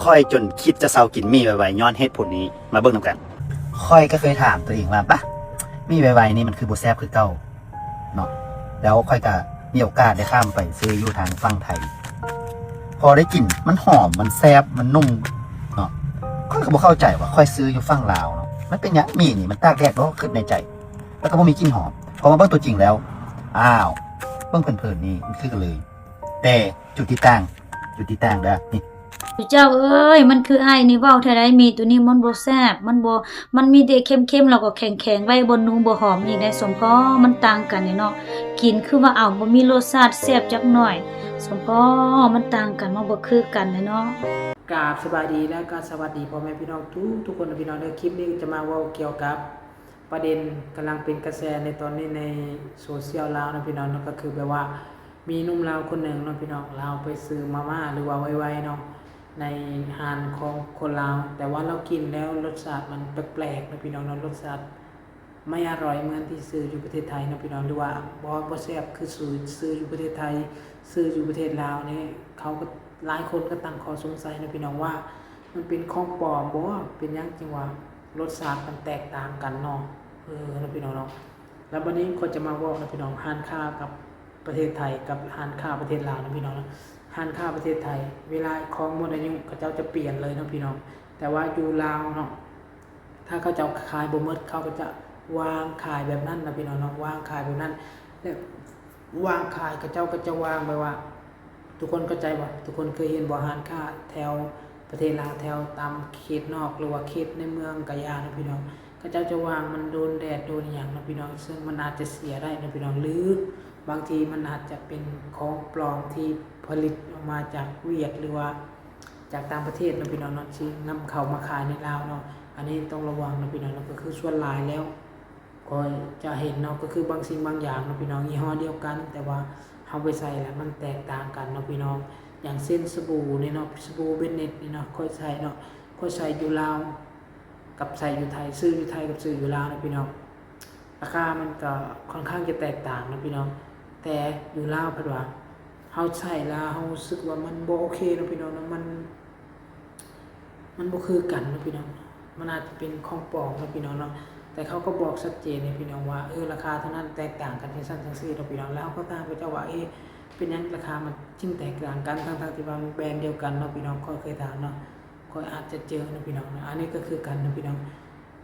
ຂ້ອຍຈົນຄິດຈະເຊົາກິນໝີ່ໄວໆ ຍ້ອນເຫດຜົນນີ້. ມາເບິ່ງນຳກັນ. ຂ້ອຍກໍເຄີຍຖາມຕົວເອງວ່າ ປະ ໝີ່ໄວໆນີ້ມັນຄືບໍ່ແຊບຄືເກົ່າເນາະ. ແລ້ວຂ້ອຍກໍມີໂອກາດໄດ້ຂ້າມໄປຊື້ຢູ່ທາງຝັ່ງໄທ. ພໍໄດ້ກິນ ມັນຫອມ ມັນແຊບ ມັນນຸ່ມເນາະ. ຂ້ອຍກໍບໍ່ເຂົ້າໃຈວ່າ ຂ້ອຍຊື້ຢູ່ຝັ່ງລາວເນາະ ມັນເປັນຫຍັງໝີ່ນີ້ມັນຕາກແດດບໍ່ ຄິດໃນໃຈ. ແລ້ວກໍບໍ່ມີກິ່ນຫອມ. ພໍມາເບິ່ງຕົວຈິງແລ້ວ ອ້າວ ເບິ່ງເຜິນໆນີ້ມັນຄືກັນເລີຍ. ແຕ່ຈຸດທີ່ຕ່າງ ຈຸດທີ່ຕ່າງເດີ້ ນີ້. ເຈົ້າເອີຍ ມັນຄືອ້າຍນີ້ເວົ້າແທ້ໃດ໋ ໝີ່ໂຕນີ້ມັນບໍ່ແຊບ ມັນບໍ່ ມັນມີແຕ່ເຄັມໆ ແລ້ວກໍແຂງໆ ໄວ້ບໍ່ນຸ່ມບໍ່ຫອມອີກໃດ໋ ສົມພໍ. ມັນຕ່າງກັນເດ້ເນາະ ກິນຄືວ່າ ເອົ້າ ບໍ່ມີລົດຊາດແຊບຈັກໜ້ອຍ ສົມພໍ. ມັນຕ່າງກັນ ມັນບໍ່ຄືກັນເດ້ເນາະ. ກາບສະບາຍດີ ແລະ ກໍສະຫວັດດີພໍ່ແມ່ພີ່ນ້ອງທຸກໆຄົນນະພີ່ນ້ອງເດີ້. ຄລິບນີ້ຈະມາເວົ້າກ່ຽວກັບ ປະເດັນກຳລັງເປັນກະແສໃນຕອນນີ້ໃນໂຊຊຽວລາວເນາະພີ່ນ້ອງເນາະ, ກໍຄືແບບວ່າມີໜຸ່ມລາວຄົນໜຶ່ງເນາະພີ່ນ້ອງ, ລາວໄປຊື້ມາມ່າ ຫຼືວ່າໄວໆເນາະ ໃນຮ້ານຂອງຄົນລາວ, ແຕ່ວ່າລາວກິນແລ້ວລົດຊາດມັນແປກໆເນາະພີ່ນ້ອງເນາະ, ລົດຊາດໄມ່ອະຮ່ອຍເໝືອນທີ່ຊື້ຢູ່ປະເທດໄທເນາະພີ່ນ້ອງ, ຫຼືວ່າບໍ່ ບໍ່ແຊບຄືຊື້ ຊື້ຢູ່ປະເທດໄທ, ຊື້ຢູ່ປະເທດລາວນີ້ ເຂົາກໍ ຫຼາຍຄົນກໍຕັ້ງຂໍ້ສົງໄສເນາະພີ່ນ້ອງວ່າ ມັນເປັນຂອງປອມບໍ່? ເປັນຫຍັງຈຶ່ງວ່າລົດຊາດມັນແຕກຕ່າງກັນເນາະ. ເອີ ເນາະພີ່ນ້ອງເນາະ. ແລ້ວບັດນີ້ຂ້ອຍຈະມາເວົ້ານະພີ່ນ້ອງ, ຮ້ານຄ້າກັບປະເທດໄທກັບຮ້ານຄ້າປະເທດລາວນະພີ່ນ້ອງເນາະ. ຮ້ານຄ້າປະເທດໄທ ເວລາຂອງໝົດອາຍຸ ເຂົາເຈົ້າຈະປ່ຽນເລີຍເນາະພີ່ນ້ອງ, ແຕ່ວ່າຢູ່ລາວເນາະ ຖ້າເຂົາເຈົ້າຂາຍບໍ່ໝົດ ເຂົາກໍຈະວາງຂາຍແບບນັ້ນນະພີ່ນ້ອງເນາະ, ວາງຂາຍແບບນັ້ນ ແລະ ວາງຂາຍ ເຂົາເຈົ້າກໍຈະວາງແບບວ່າ ທຸກຄົນເຂົ້າໃຈບໍ່? ທຸກຄົນເຄີຍເຫັນບໍ່? ຮ້ານຄ້າແຖວປະເທດລາວ ແຖວຕາມເຂດນອກ ຫຼືວ່າເຂດໃນເມືອງກະຢ່າເນາະພີ່ນ້ອງ, ເຂົາເຈົ້າຈະວາງມັນໂດນແດດໂດນຫຍັງເນາະພີ່ນ້ອງ, ເຊິ່ງມັນອາດຈະເສຍໄດ້ເນາະພີ່ນ້ອງ, ຫຼືບາງທີມັນອາດຈະເປັນຂອງປອມທີ່ຜະລິດອອກມາຈາກຫວຽດ ຫຼືວ່າຈາກຕ່າງປະເທດເນາະພີ່ນ້ອງເນາະ, ທີ່ນຳເຂົ້າມາຂາຍໃນລາວເນາະ. ອັນນີ້ຕ້ອງລະວັງເນາະພີ່ນ້ອງເນາະ, ກໍຄືສ່ວນຫຼາຍແລ້ວ ກໍຈະເຫັນເນາະ, ກໍຄືບາງສິ່ງບາງຢ່າງເນາະພີ່ນ້ອງ, ຍີ່ຫໍ້ດຽວກັນ ແຕ່ວ່າເຮົາໄປໃຊ້ແລ້ວມັນແຕກຕ່າງກັນເນາະພີ່ນ້ອງ. ຢ່າງເຊັ່ນສະບູນີ້ເນາະ, ສະບູເບັນເນັດນີ້ເນາະ, ຂ້ອຍໃຊ້ເນາະ, ຂ້ອຍໃຊ້ຢູ່ລາວກັບໃຊ້ຢູ່ໄທ, ຊື້ຢູ່ໄທກັບຊື້ຢູ່ລາວເນາະພີ່ນ້ອງ, ລາຄາມັນກໍຄ່ອນຂ້າງຈະແຕກຕ່າງເນາະພີ່ນ້ອງ. ແຕ່ຢູ່ລາວເພິ່ນວ່າ ເຮົາໃຊ້ແລ້ວເຮົາຮູ້ສຶກວ່າມັນບໍ່ໂອເຄເນາະພີ່ນ້ອງເນາະ, ມັນ ມັນບໍ່ຄືກັນເນາະພີ່ນ້ອງ, ມັນອາດຈະເປັນຂອງປອມເນາະພີ່ນ້ອງເນາະ. ແຕ່ເຂົາກໍບອກຊັດເຈນໃຫ້ພີ່ນ້ອງວ່າ ເອີ ລາຄາເທົ່ານັ້ນແຕກຕ່າງກັນຈັ່ງຊັ້ນຈັ່ງຊີ້ເນາະພີ່ນ້ອງ. ແລ້ວເຮົາກໍຖາມເຂົາເຈົ້າວ່າ ເອ ເປັນຫຍັງລາຄາມັນຈຶ່ງແຕກຕ່າງກັນ ທັງໆທີ່ວ່າມັນແບຣນດຽວກັນເນາະພີ່ນ້ອງ, ຂ້ອຍເຄີຍຖາມເນາະ, ຂ້ອຍອາດຈະເຈີເນາະພີ່ນ້ອງເນາະ. ອັນນີ້ກໍຄືກັນເນາະພີ່ນ້ອງ,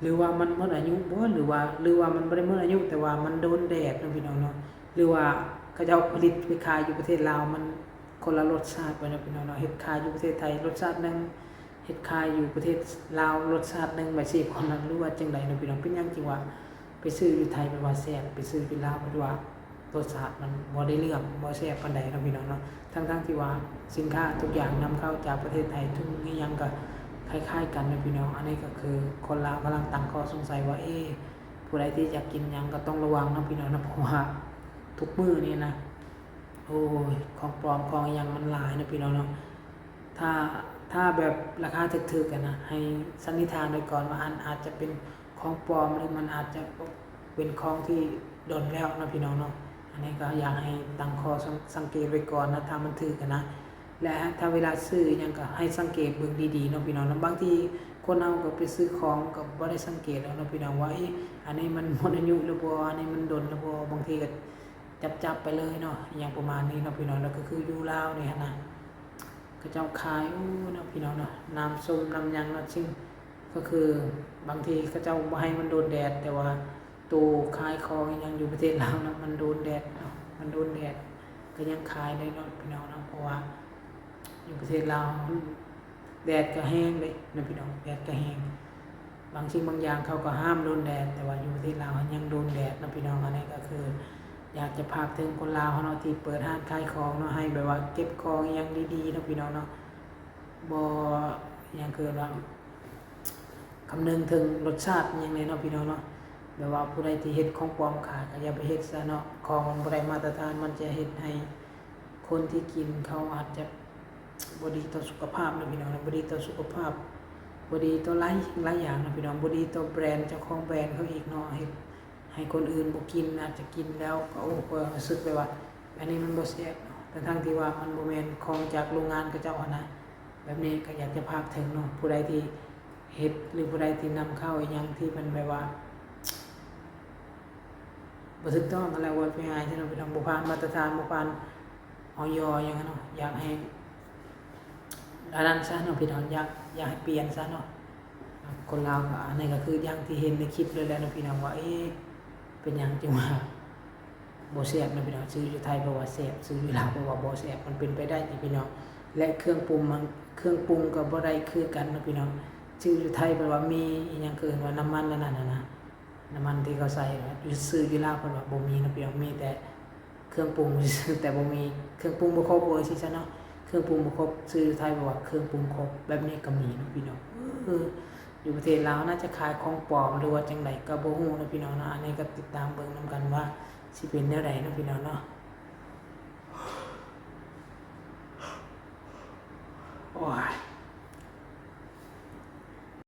ຫຼືວ່າມັນໝົດອາຍຸບໍ່ ຫຼືວ່າ ຫຼືວ່າມັນບໍ່ໄດ້ໝົດອາຍຸ ແຕ່ວ່າມັນໂດນແດດເນາະພີ່ນ້ອງເນາະ, ຫຼືວ່າເຂົາເຈົ້າຜະລິດໄປຂາຍຢູ່ປະເທດລາວ ມັນ ຄົນລະລົດຊາດໄປເນາະພີ່ນ້ອງເນາະ, ເຮັດຂາຍຢູ່ປະເທດໄທລົດຊາດໜຶ່ງ ເຮັດຂາຍຢູ່ປະເທດລາວລົດຊາດໜຶ່ງ ແບບຊີ້ ຄົນລະ ຫຼືວ່າຈັ່ງໃດເນາະພີ່ນ້ອງ. ເປັນຫຍັງຈຶ່ງວ່າໄປຊື້ຢູ່ໄທເພິ່ນວ່າແຊບ, ໄປຊື້ຢູ່ລາວເພິ່ນວ່າລົດຊາດມັນບໍ່ໄດ້ເລື່ອງ ບໍ່ແຊບປານໃດເນາະພີ່ນ້ອງເນາະ, ທັງໆທີ່ວ່າສິນຄ້າທຸກຢ່າງນຳເຂົ້າຈາກປະເທດໄທ ທຸກອີ່ຫຍັງກໍຄ້າຍໆກັນເນາະພີ່ນ້ອງ. ອັນນີ້ກໍຄືຄົນລາວກຳລັງຕັ້ງຂໍ້ສົງໄສວ່າ ເອ ຜູ້ໃດທີ່ຢາກກິນຫຍັງກໍຕ້ອງລະວັງເນາະພີ່ນ້ອງເນາະ, ເພາະວ່າທຸກມື້ນີ້ນະ ໂອ້ຍ ຂອງປອມຂອງອີ່ຫຍັງມັນຫຼາຍເນາະພີ່ນ້ອງເນາະ. ຖ້າ ຖ້າແບບລາຄາຖືກໆຫັ້ນນະ ໃຫ້ສັນນິຖານໄວ້ກ່ອນວ່າ ອັນ ອາດຈະເປັນຂອງປອມ ຫຼືມັນອາດຈະເປັນຂອງທີ່ດົນແລ້ວເນາະພີ່ນ້ອງເນາະ. ອັນນີ້ກໍຢາກໃຫ້ຕັ້ງຂໍ້ສັງ ສັງເກດໄວ້ກ່ອນນະ ຖ້າມັນຖືກຫັ້ນນະ. ແລະ ຖ້າເວລາຊື້ອີ່ຫຍັງກໍໃຫ້ສັງເກດເບິ່ງດີໆເນາະພີ່ນ້ອງເນາະ. ບາງທີຄົນເຮົາກໍໄປຊື້ຂອງກໍບໍ່ໄດ້ສັງເກດເອົາເນາະພີ່ນ້ອງວ່າ ເອ ອັນນີ້ມັນໝົດອາຍຸແລ້ວບໍ່ ອັນນີ້ມັນດົນແລ້ວບໍ່, ບາງທີກໍ ຈັບໆໄປເລີຍເນາະ ອີ່ຫຍັງປະມານນີ້ເນາະພີ່ນ້ອງເນາະ. ກໍຄືຢູ່ລາວນີ້ຫັ້ນນະ ເຂົາເຈົ້າຂາຍ ໂອ້ ເນາະພີ່ນ້ອງເນາະ, ນ້ຳສົ້ມນ້ຳຫຍັງເນາະ, ຊຶ່ງກໍຄືບາງທີເຂົາເຈົ້າບໍ່ໃຫ້ມັນໂດນແດດ ແຕ່ວ່າໂຕຂາຍຂອງອີ່ຫຍັງຢູ່ປະເທດລາວນະ ມັນໂດນແດດເນາະ, ມັນໂດນແດດກໍຍັງຂາຍໄດ້ເນາະພີ່ນ້ອງເນາະ. ເພາະວ່າຢູ່ປະເທດລາວ ແດດກໍແຮງເດ້ເນາະພີ່ນ້ອງ, ແດດກໍແຮງ. ບາງສິ່ງບາງຢ່າງເຂົາກໍຫ້າມໂດນແດດ ແຕ່ວ່າຢູ່ປະເທດລາວຍັງໂດນແດດເນາະພີ່ນ້ອງ. ອັນນີ້ກໍຄືຢາກຈະຝາກເຖິງຄົນລາວເຮົາເນາະ ທີ່ເປີດຮ້ານຂາຍຂອງເນາະ, ໃຫ້ແບບວ່າເກັບຂອງອີ່ຫຍັງດີໆເນາະພີ່ນ້ອງເນາະ, ບໍ່ ອີ່ຫຍັງ ຄືວ່າ ຄຳນຶງເຖິງລົດຊາດອີ່ຫຍັງແດ່ເນາະພີ່ນ້ອງເນາະ. ແບບວ່າຜູ້ໃດທີ່ເຮັດຂອງປອມຂາຍກໍຢ່າໄປເຮັດຊະເນາະ, ຂອງມັນບໍ່ໄດ້ມາດຕະຖານ ມັນຈະເຮັດໃຫ້ ຄົນທີ່ກິນເຂົາອາດຈະບໍ່ດີຕໍ່ສຸຂະພາບເນາະພີ່ນ້ອງເນາະ, ບໍ່ດີຕໍ່ສຸຂະພາບ ບໍ່ດີຕໍ່ຫຼາຍສິ່ງຫຼາຍຢ່າງເນາະພີ່ນ້ອງ, ບໍ່ດີຕໍ່ແບຣນ ເຈົ້າຂອງແບຣນເຂົາອີກເນາະ, ເຮັດໃຫ້ຄົນອື່ນບໍ່ກິນ ອາດຈະກິນແລ້ວກໍ ໂອ້ ກໍຮູ້ສຶກແບບວ່າ ອັນນີ້ມັນບໍ່ແຊບເນາະ, ທັງໆທີ່ວ່າມັນບໍ່ແມ່ນຂອງຈາກໂຮງງານເຂົາເຈົ້າຫັ້ນນະ. ແບບນີ້ກໍຢາກຈະຝາກເຖິງເນາະ ຜູ້ໃດທີ່ເຮັດ ຫຼື ຜູ້ໃດທີ່ນຳເຂົ້າອີ່ຫຍັງທີ່ມັນແບບວ່າບໍ່ຖືກຕ້ອງຫັ້ນແຫຼະ ເວົ້າໄປຫາຊັ້ນເນາະພີ່ນ້ອງ ບໍ່ຜ່ານມາດຕະຖານ ບໍ່ຜ່ານ ອຢ ຫຍັງເນາະ ຢາກໃຫ້ອັນນັ້ນຊະເນາະພີ່ນ້ອງ ຢາກ ຢາກໃຫ້ປ່ຽນຊະເນາະ. ຄົນລາວກໍ ອັນນີ້ກໍຄືຢ່າງທີ່ເຫັນໃນຄລິບເລີຍແຫຼະເນາະພີ່ນ້ອງວ່າ ເອ ເປັນຫຍັງຈຶ່ງວ່າ ບໍ່ແຊບເນາະພີ່ນ້ອງ ຊື້ຢູ່ໄທເພິ່ນວ່າແຊບ ຊື້ຢູ່ລາວເພິ່ນວ່າບໍ່ແຊບ ມັນເປັນໄປໄດ້ຕິພີ່ນ້ອງ ແລະ ເຄື່ອງປຸງມັນ ເຄື່ອງປຸງກໍບໍ່ໄດ້ຄືກັນເນາະພີ່ນ້ອງ ຊື້ຢູ່ໄທເພິ່ນວ່າມີອີ່ຫຍັງ ເອີ້ນວ່ານ້ຳມັນອັນນັ້ນນະ ນ້ຳມັນທີ່ເຂົາໃສ່ ຢູ່ ຊື້ຢູ່ລາວເພິ່ນວ່າບໍ່ມີເນາະພີ່ນ້ອງ ມີແຕ່ເຄື່ອງປຸງຊື່ໆ ແຕ່ບໍ່ມີ ເຄື່ອງປຸງບໍ່ຄົບ ເວົ້າຈັ່ງຊີ້ຊະເນາະ ເຄື່ອງປຸງບໍ່ຄົບ ຊື້ຢູ່ໄທເພິ່ນວ່າເຄື່ອງປຸງຄົບ ແບບນີ້ກໍມີເນາະພີ່ນ້ອງ ເອີ ຢູ່ປະເທດລາວໜ້າຈະຂາຍຂອງປອມ ຫຼືວ່າຈັ່ງໃດກໍບໍ່ຮູ້ເນາະພີ່ນ້ອງເນາະ ອັນນີ້ກໍຕິດຕາມເບິ່ງນຳກັນວ່າຊິເປັນແນວໃດເນາະພີ່ນ້ອງເນາະ ໂອ້ຍ